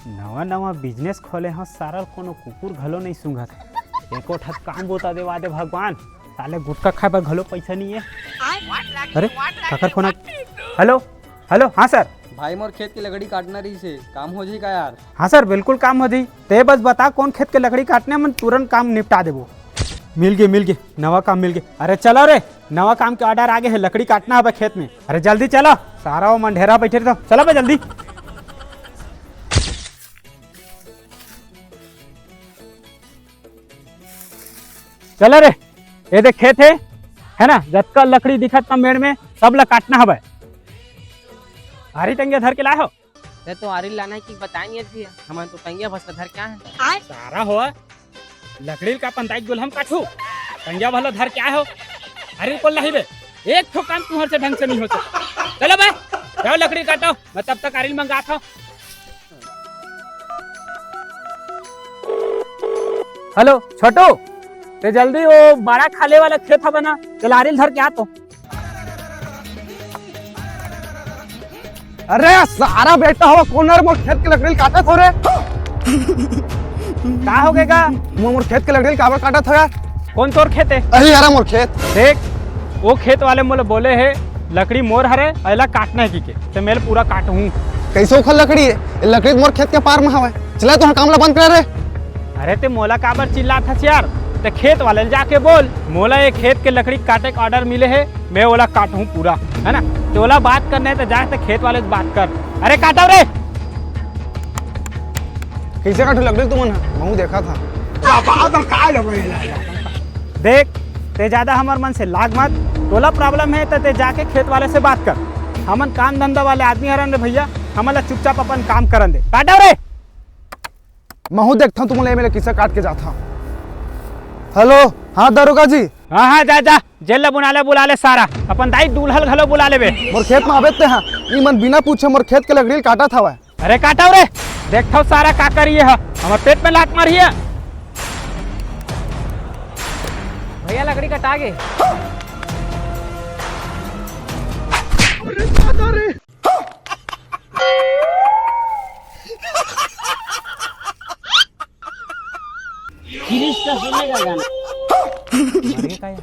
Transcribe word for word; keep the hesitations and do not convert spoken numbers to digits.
नवा नवा बिजनेस खोले हव, सारा कोनो कुकुर घलो नइ सूंघत। एको ठक काम बूता देवा दे भगवान, साले गुटखा खाए बर घलो पइसा नइ हे। अरे, काकर फोन आ, हेलो, हेलो, हाँ सर। भाई, मोर खेत के लकड़ी काटना रहिस हे, काम हो जाही का यार? हाँ सर, बिल्कुल काम हो जाही। ते बस बता, कोन खेत के लकड़ी काटना हे, हमन तुरंत काम निपटा देबो। मिल गे, मिल गे, नवा काम मिल गे। अरे चलो रे, नवा काम के ऑर्डर आ गे हे, लकड़ी काटना हवय खेत में। अरे जल्दी चलो, सारा वो मंढेरा बइठे रहिथे, चलो बे जल्दी। चलो रे, ये देख खेत हे, हे ना, जतका लकड़ी दिखत ना मेड़ में, सब ला काटना हवय। आरी टंगिया धर के लाए हव? ते तो आरी लाना हे कि बताए नइ हे, हमन तो टंगिया भर के धर के आए हन। सारा हो, लकड़ी ल का पंताई गोलहम काटहू, टंगिया भर ला धर के आए हव। आरी ल कोन लाही बे, एक ठो काम तुंहर से ढंग से नइ हो सकय। चलो बे, जाओ लकड़ी काटो, मैं तब तक आरी ल मंगात हंव। हेलो छोटू, ते जल्दी वो बड़ा खाले वाला खेत हवय ना, ते ला आरी ल धर के आ तो। अरे सारा बेटा हव, कोन हर मोर खेत के लकड़ी ल काटत हव रे? का हो गे गा? मोर, मोर खेत के लकड़ी ल काबर काटत हव यार? कोन तोर खेत हे? अरे यार, मोर खेत। देख, वो खेत वाले मोला बोले हे, लकड़ी मोर हरे, अउ एला काटना हे कहिके, ते मैं पूरा काटहूँ। कइसे ओखर लकड़ी हे? ये लकड़ी तो मोर खेत के पार में हवय। चला, तोर काम ला बंद करा रे। अरे, ते मोला काबर चिल्लात हस यार? ते खेत वाले ले जाके बोल, मोला ये खेत के लकड़ी काटे के ऑर्डर मिले हे, मैं ओला काटहूँ पूरा, हे ना? ते ओला बात करना हे, ते जा, ते खेत वाले से बात कर। अरे, काटव रे। कइसे काटहू लकड़ी तुमन ह? महूँ देखत हंव। देख, ते जादा हमर मन से लाग मत। तोला प्रॉब्लम हे त ते जाके खेत वाले से बात कर। हमन काम धंधा वाले आदमी हरन रे भइया, हमन ला चुपचाप अपन काम करन दे। काटव रे। महूँ देखथंव तुमन ला, एमे ले कइसे काट के जाथंव। हेलो, हाँ दरोगा जी। हाँ, हाँ, जा, जा, जेन ला बुलाना हे बुला ले सारा, अपन दाई दूल्हा ल घलो बुला लेबे। मोर खेत में आबे ते हा, इमन बिना पूछे मोर खेत के लकड़ी ल काटत हवय। अरे काटव रे, देखथव सारा का करी हे, हमर पेट में लात मारही हे। भइया लकड़ी कटा गे। गिरीश का सुनने का गाना। मर गए का यार?